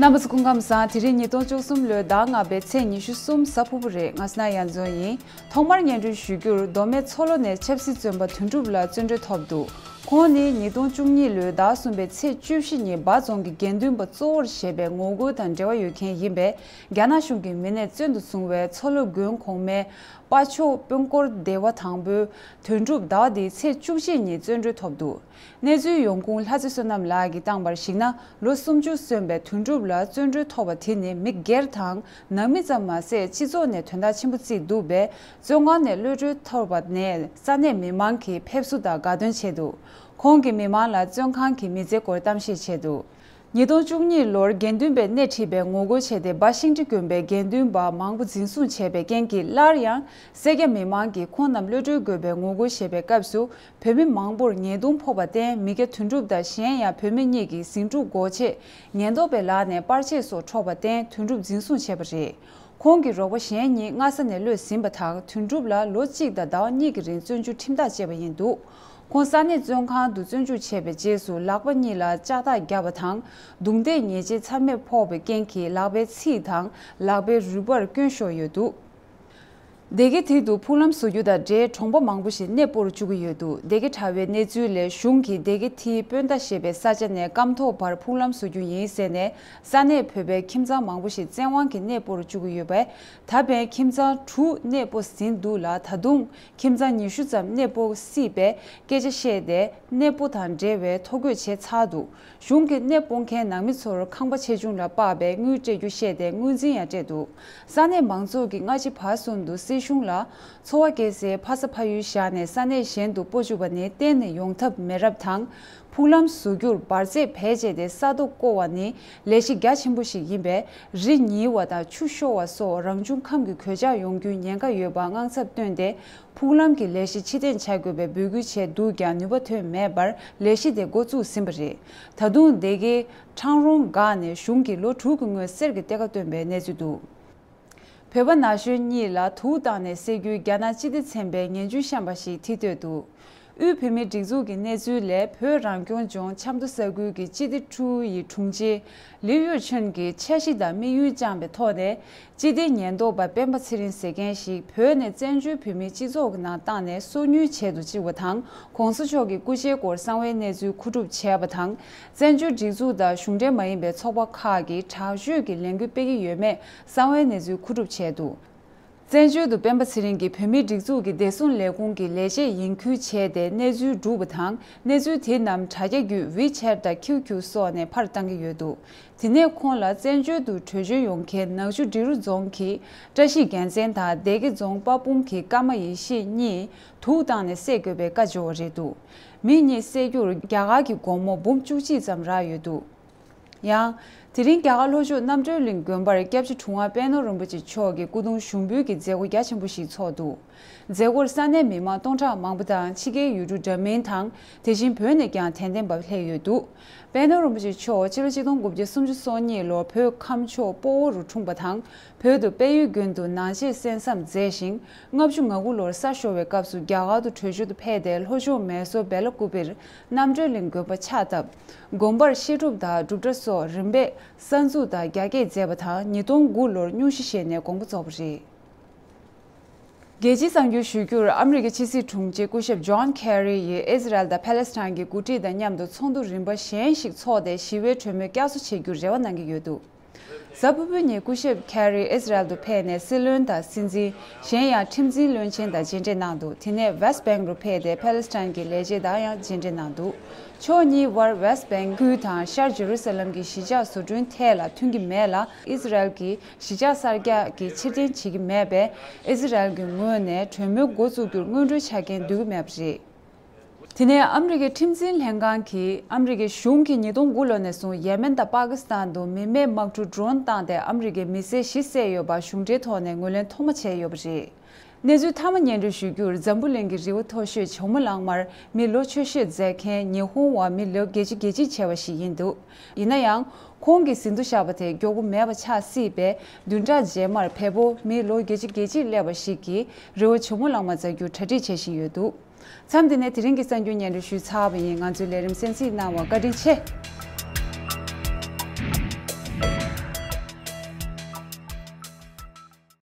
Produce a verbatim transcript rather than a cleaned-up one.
རྣམ་པ་ཚོ་སྐུ་ཁམས་བཟང་། དེ་རིང་ཉིས་སྟོང་བཅུ་གསུམ་ལོའི་ཟླ་ལྔ་པའི་ཚེས་ཉི་ཤུ་གསུམ་གཟའ་ཕུར་བུ་རེད། ང་སྣ་ཡ་མཚོ་ཡིན། ཐོག་མར་སྙན་སྒྲོན་ཞུ་རྒྱུར། མདོ་སྨད་མཚོ་ལྷོ་ནས་ཆབ་སྲིད་བཙོན་པ་དོན་གྲུབ་ལགས་བཙོན་གྲོལ་ཐོབ་འདུག་ཁོང་ནི་ཉིས་སྟོང་བཅུ་གཉིས་ལོའི་ཟླ་གསུམ་པའི་ཚེས་བཅུ་བཞི་ཉིན་སྦ་རྫོང་གི་དགེ་འདུན་པ་གཙོ་བོར་བཞེས་པའི་ངོ་རྒོལ་དང་འབྲེལ་བ་ཡོད་མཁན་ཡིན་པས། རྒྱ་ནག་གཞུང་གི་མི་སྣས་བཙོན་དུ་བཟུང་བའི་མཚོ་ལྷོ་དགོན་གོང་མའི་དཔའ་མཆོག་དཔོན་སྐོར་སྡེ་བ་དང་པོའི་དོན་གྲུབ་ཟླ་བ་འདིའི་ཚེས་བཅུ་གཅིག་ཉིན་བཙོན་གྲོལ་ཐོབ་འདུག་གནས་ཚུལ་ཡོང་ཁུངས་ལྷ་རྩེ་བསོད་ནམས་ལགས་ཀྱིས་བཏང་བར་གཞིགས་ན། ལོ་སུམ་ཅུ་སོན་པའི་དོན་གྲུབ་ལགས་བཙོན་གྲོལ་ཐོབ་པ་དེ་ནི་མི་སྒེར་དང་ནང་མི་ཙམ་མ་ཟད། སྤྱི་ཚོགས་ནས་དོན་དག་ཆེན་པོ་བརྩིས་འདུག་པས། བཙོན་ཁང་ནས་གློད་གྲོལ་ཐོབ་པ་ནས་ས་གནས་མི་མང་གིས་ཕེབས་བསུ་དང་དགའ་སྟོན་བྱས་འདུག་ཁོང་གིས་མི་མང་ལ་བཙོན་ཁང་གི་མི་ཚེའི་སྐོར་གཏམ་བཤད་བྱས་འདུག་ཉིས་སྟོང་བཅུ་གཉིས་ལོར་དགེ་འདུན་པས་སྣེ་ཁྲིད་པའི་ངོ་རྒོལ་བྱས་ཏེ། སྦ་ཤིང་ཁྲི་དགོན་པའི་དགེ་འདུན་པ་མང་པོ་འཛིན་བཟུང་བྱས་པའི་རྐྱེན་གྱིས། སླར་ཡང་སེར་སྐྱ་མི་མང་གིས་ཁོང་རྣམས་གློད་གྲོལ་དགོས་པའི་ངོ་རྒོལ་བྱེད་པའི་སྐབས་སུ། བོད་མི་མང་པོར་ཉེས་རྡུང་ཕོག་པར་བརྟེན། མི་སྐྱ་དོན་གྲུབ་དང་གཞན་ཡང་བོད་མི་གཉིས་ཀྱིས་ཟིང་འཁྲུག་འགོག་ཆེད་ཉེན་རྟོག་པའི་ལག་ནས་པར་ཆས་སོགས་འཕྲོག་པར་བརྟེན། དོན་གྲུབ་འཛིན་བཟུང་བྱས་པ་རེད། ཁོང་གི་རོགས་པ་གཞན་གཉིས་སྔ་ས་ནས་གློད་ཟིན་པ་དང་། དོན་གྲུབ་ལ་ལོ་གཅིག་དང་ཟླ་བ་གཉིས་ཀྱི་རིང་བཙོན་འཇུག་ཁྲིམས་ཐག་བཅད་པ་ཡིན་འདུག་ཁོང་ས་གནས་བཙོན་ཁང་དུ་བཙོན་འཇུག་བྱས་པའི་རྗེས་སུ། ལག་པ་གཉིས་ལ་ལྕགས་ཐག་བརྒྱབ་པ་དང་། རྡུང་རྡེག་ཉེས་ཆད་ཚང་མས་ཕོག་པའི་རྐྱེན་གྱིས། ལག་པའི་ཚིགས་དང་ལག་པའི་རུས་པར་སྐྱོན་ཤོར་ཡོད་འདུག་སྡེ་དགེ་དེ་དུ་ཕུག་ལམ་བཟོ་རྒྱུ་དང་འབྲེལ། གྲོང་པ་མང་པོ་ཞིག་གནས་སྤོ་རུ་བཅུག་གི་ཡོད་འདུག་སྡེ་དགེ་དྲ་བའི་གནས་ཚུལ་ལས། གཞུང་གིས་སྡེ་དགེ་དེའི་སྤོན་ཟླ་ཞེས་པའི་ས་ཆ་ནས་སྐམ་ཐོག་བར་ཕུག་ལམ་བཟོ་རྒྱུ་ཡིན་ཟེར་ནས། ས་གནས་བོད་པའི་ཁྱིམ་ཚང་མང་པོ་ཞིག་བཙན་དབང་གིས་གནས་སྤོ་རུ་བཅུག་གི་ཡོད་པས། ད་ཕན་ཁྱིམ་ཚང་དྲུག་གནས་སྤོ་ཟིན་འདུག་ལ། ད་དུང་ཁྱིམ་ཚང་ཉི་ཤུ་ཙམ་གནས་སྤོ་སྲིད་པའི་སྐད་ཆ་བཤད་དེ། གནས་སྤོ་དང་འབྲེལ་བའི་ཐོ་འགོད་བྱས་ཚར་འདུག་གཞུང་གིས་གནས་སྤོ་མཁན་ནང་མི་ཚོར་ཁང་པ་ཆེ་ཆུང་ལ་དཔག་པའི་དངུལ་སྤྲད་རྒྱུ་བཤད་དེ། དངུལ་འཛིན་ཡང་སྤྲད་འདུག་ས་གནས་མང་ཚོགས་ཀྱིས་སྔ་ཕྱི་བར་གསུམ་དུ་སྲིད་གཞུང་ལ་ཚོར་བ་སྐྱེ་སའི་ཕ་ས་ཕ་ཡུལ་བཞག་ནས་ས་གནས་གཞན་དུ་སྤོ་བཅུག་པ་ནི་གཏན་ནས་ཡོང་ཐབས་མེད་རབས་དང་། ཕུག་ལམ་བཟོ་རྒྱུར་འབར་རྫས་བེད་སྤྱད་དེ་ས་རྡོ་བརྐོ་བ་ནི་ལས་གཞི་རྒྱ་ཆེན་པོ་ཞིག་ཡིན་པས། རི་ཉིལ་བ་དང་ཆུ་ཤོར་བ་སོགས་རང་བྱུང་ཁམས་ཀྱི་གོད་ཆག་ཡོང་རྒྱུའི་ཉེན་ཁ་ཡོད་པ་དངངས་འཚབ་བཏོན་ཏེ། ཕུག་ལམ་གྱི་ལས་གཞི་ཕྱིར་འཐེན་བྱ་དགོས་པའི་འབོད་སྐུལ་བྱས་འདུག་ཀྱང་། ནུས་པ་ཐོན་མེད་པར་ལས་གཞི་དེ་འགོ་བཙུགས་ཟིན་པ་རེད། ད་དུང་སྡེ་དགེ་ཁྲང་རོང་སྒར་ནས་གཞུང་གིས་ལོ་དྲུག་གི་སྔོན་གསེར་གྱི་སྟེར་ཁ་བཏོན་པའི་གནས་ཚུལ་འདུག་བོད་པ་ན་གཞོན་གཉིས་ལ་དུག་བཏང་ནས་བསད་རྒྱུའི་རྒྱ་ནག་སྤྱི་བདེ་ཚན་པའི་ངན་ཇུས་བཤམས་པ་ཞིག་མཐིལ་བསྟོད་འདུག་དབུས་བོད་མིའི་སྒྲིག་འཛུགས་ཀྱི་གནས་ཚུལ་ལས། བོད་རང་སྐྱོང་ལྗོངས་ཆབ་མདོ་ས་ཁུལ་གྱི་སྤྱི་བདེ་ཁྲུའུ་ཡི་དྲུང་ཆེ་ལིའུ་ཡོ་ཆོན་གྱིས་འཆར་གཞི་དང་དམིགས་ཡུལ་བཅངས་པའི་ཐོག་ནས། སྤྱི་བདེའི་ཉེན་རྟོག་པ་སྤེན་པ་ཚེ་རིང་ཟེར་མཁན་ཞིག་བོད་ནས་བཙན་བྱོལ་བོད་མིའི་སྤྱི་ཚོགས་ཀྱི་ནང་བཏང་ནས་སོ་ཉུལ་བྱེད་དུ་བཅུག་པ་དང་། ྋགོང་ས་མཆོག་གི་སྐུ་ཕྱྭའི་སྐོར་གསང་བའི་གནས་ཚུལ་མཁོ་སྒྲུབ་བྱས་པ་དང་། བཙན་བྱོལ་སྒྲིག་འཛུགས་དང་གཞུང་འབྲེལ་མ་ཡིན་པའི་ཚོགས་པ་ཁག་གིས་དྲག་སྤྱོད་ཀྱི་ལས་འགུལ་སྤེལ་གྱི་ཡོད་མེད་གསང་བའི་གནས་ཚུལ་མཁོ་སྒྲུབ་བྱས་འདུག་བཙན་བྱོལ་དུ་སྤེན་པ་ཚེ་རིང་གིས་བོད་མིའི་སྒྲིག་འཛུགས་ཀྱི་བདེ་སྲུང་ལས་ཁུངས་ཀྱི་ལས་བྱེད་ཡིན་ཁུལ་བྱས་ཏེ། གནས་ཚུལ་བསྒྲུབས་པ་དང་། གནས་ཚུལ་དེ་རྣམས་དྲ་རྒྱ་བརྒྱུད་ཝི་ཆེ་ཊི་དང་ཀིའུ་ཀིའུ་སོགས་ནས་ཕར་བཏང་གི་ཡོད་འདུག་དེ་ནས་ཁོང་ལ་བཙན་བྱོལ་དུ་བྲོས་བྱོལ་ཡོང་མཁན་ནག་ཆུ་འབྲི་རུ་རྫོང་གི་བཀྲ་ཤིས་རྒྱལ་མཚན་དང་སྡེ་དགེ་རྫོང་དཔའ་སྤུངས་ཀྱི་ཀརྨ་ཡེ་ཤེས་གཉིས་དུག་བཏང་ནས་བསད་དགོས་པའི་བཀའ་འབྱོར་བ་རེད་འདུག་མི་གཉིས་བསད་རྒྱུར་རྒྱ་གར་གྱི་སྒོར་མོ་འབུམ་བཅུ་གཅིག་ཙམ་རག་ཡོད་འདུག་ཡང་། དེ་རིང་རྒྱ་གར་ལྷོ་ཕྱོགས་རྣམ་གྲོལ་གླིང་དགོན་པར་སྐྱབས་རྗེ་དྲུང་པ་པད་ནོར་རིན་པོ་ཆེ་མཆོག་གི་སྐུ་གདུང་ཞུགས་འབུལ་གྱི་མཛད་སྒོ་རྒྱ་ཆེན་པོ་ཞིག་ཚོགས་འདུག་མཛད་སྒོར་ས་གནས་མི་མང་སྟོང་ཕྲག་མང་པོ་དང་། ཕྱི་རྒྱལ་ཡུལ་གྲུ་འདྲ་མིན་དང་། དེ་བཞིན་བོད་ནས་ཀྱང་དད་ལྡན་པ་སླེབས་ཡོད་འདུག་པད་ནོར་རིན་པོ་ཆེ་མཆོག་ཕྱི་ལོ་ཆིག་སྟོང་དགུ་བརྒྱ་སུམ་ཅུ་སོ་གཉིས་ལོར་བོད་ཁམས་ཕྱོགས་སྤོ་བོ་རུ་འཁྲུངས་པ་དང་། བོད་དུ་དཔལ་ཡུལ་དགོན་དུ་ནང་ཆོས་གསན་བསམ་མཛད་ཞིང་། ལྔ་བཅུ་ང་དགུ་ལོར་ས་ཤོར་བའི་སྐབས་སུ་རྒྱ་གར་དུ་བྲོས་བྱོལ་དུ་ཕེབས་ཏེ། ལྷོ་ཕྱོགས་མེ་སོར་བེ་ལ་ཀུ་པིར་རྣམ་གྲོལ་གླིང་དགོན་པ་ཕྱག་བཏབ། དགོན་པར་བཤད་སྒྲུབ་དང་སྒྲུབ་གྲྭ་སོགས་རིམ་པས་གསར་འཛུགས་དང་རྒྱ་སྐྱེད་མཛད་པ་དང་། ཉིས་སྟོང་དགུ་ལོར་སྙུང་གཞི་བཞེས་ནས་དགོངས་པ་རྫོགས་པ་རེད། རྒྱལ་སྤྱིའི་གསར་འགྱུར་ཞུ་རྒྱུར། ཨ་མི་རི་ཀའི་ཕྱི་སྲིད་དྲུང་ཆེ་སྐུ་ཞབས་ཇོན་ཁེ་རི་ཡིས་ཨི་ཟི་རལ་དང་ཕ་ལེ་སི་ཐན་གྱི་འགོ་ཁྲིད་དང་མཉམ་དུ་ཚོགས་འདུ་རིམ་པ་གཞན་ཞིག་འཚོགས་ཏེ། ཞི་བའི་གྲོས་མོལ་བསྐྱར་གསོ་བྱེད་རྒྱུར་རེ་བ་གནང་གི་ཡོད་འདུག་གཟའ་ཕུར་བུ་ཉིན་སྐུ་ཞབས་ཁེ་རི་ཨི་ཟི་རལ་དུ་ཕེབས་ནས། སྲིད་བློན་དང་སྲིད་འཛིན། གཞན་ཡང་ཁྲིམས་འཛིན་བློན་ཆེན་དང་མཇལ་འཕྲད་གནང་འདུག་དེ་ནས་ཝེ་སི་བེང་རུ་ཕེབས་ཏེ། ཕ་ལེ་སི་ཐན་གྱི་ལས་བྱེད་དང་ཡང་མཇལ་འཕྲད་གནང་འདུག་ཕྱོགས་གཉིས་དབར་ཝེ་སི་བེང་ཁུལ་དང་ཤར་ཇེ་རུ་ས་ལམ་གྱི་གཞིས་ཆགས་བཟོ་སྐྲུན་ཐད་ལ་མཐུན་གྱི་མེད་ལ། ཨི་ཟི་རལ་གྱིས་གཞིས་ཆགས་གསར་རྒྱག་གི་ཕྱིར་འཐེན་བྱེད་ཀྱི་མེད་པས། ཨི་ཟི་རལ་གྱི་ངོས་ནས་གྲོས་མོལ་འགོ་བཙུགས་རྒྱུར་སྔོན་འགྲོའི་ཆ་རྐྱེན་འདོད་ཀྱི་མེད་པ་རེད། དེ་ནས་ཨ་མི་རི་ཀའི་ཁྲིམས་འཛིན་ལྷན་ཁང་གིས། ཨ་མི་རི་ཀའི་གཞུང་གིས་ཉིས་སྟོང་དགུ་ལོ་ནས་བཟུང་ཡེ་མེན་དང་པ་ཀི་སི་ཐན་དུ་མི་མེད་དམག་གྲུ་ཌྲོན་བཏང་སྟེ། ཨ་མི་རི་ཀའི་མི་སེར་བཞི་བསད་ཡོད་པ་གཞུང་འབྲེལ་ཐོག་ནས་ངོས་ལེན་ཐོག་མ་བྱས་ཡོད་པ་རེད། གནས་ཚུལ་མཐའ་མ་སྙན་སྒྲོན་ཞུ་རྒྱུར། འཛམ་བུ་གླིང་གི་རི་བོ་མཐོ་ཤོས་ཇོ་མོ་གླང་མར་མི་ལོ་ཆེ་ཤོས་འཛེགས་མཁན་ཉི་ཧོང་བ་མི་ལོ་བརྒྱད་ཅུ་གྱ་གཅིག་བྱས་པ་ཞིག་ཡིན་འདུག་ཡིན་ན་ཡང་། ཁོང་གི་ཟིན་ཐོ་བཞག་པ་དེ་མགྱོགས་པོ་མེད་པ་ཆགས་སྲིད་པས། བདུན་ཕྲག་རྗེས་མར་བལ་པོ་མི་ལོ་བརྒྱད་ཅུ་གྱ་གཅིག་སླེབས་པ་ཞིག་གིས་རི་བོ་ཇོ་མོ་གླང་མ་འཛེག་རྒྱུར་གྲ་སྒྲིག་བྱེད་བཞིན་ཡོད་འདུག་མཚམས་འདི་ནས་དེ་རིང་གི་གསར་འགྱུར་སྙན་སྒྲོན་ཞུས་ཚར་བ་ཡིན། ང་ཚོའི་ལས་རིམ་གསན་གཟིགས་གནང་བར་བཀའ་དྲིན་ཆེ།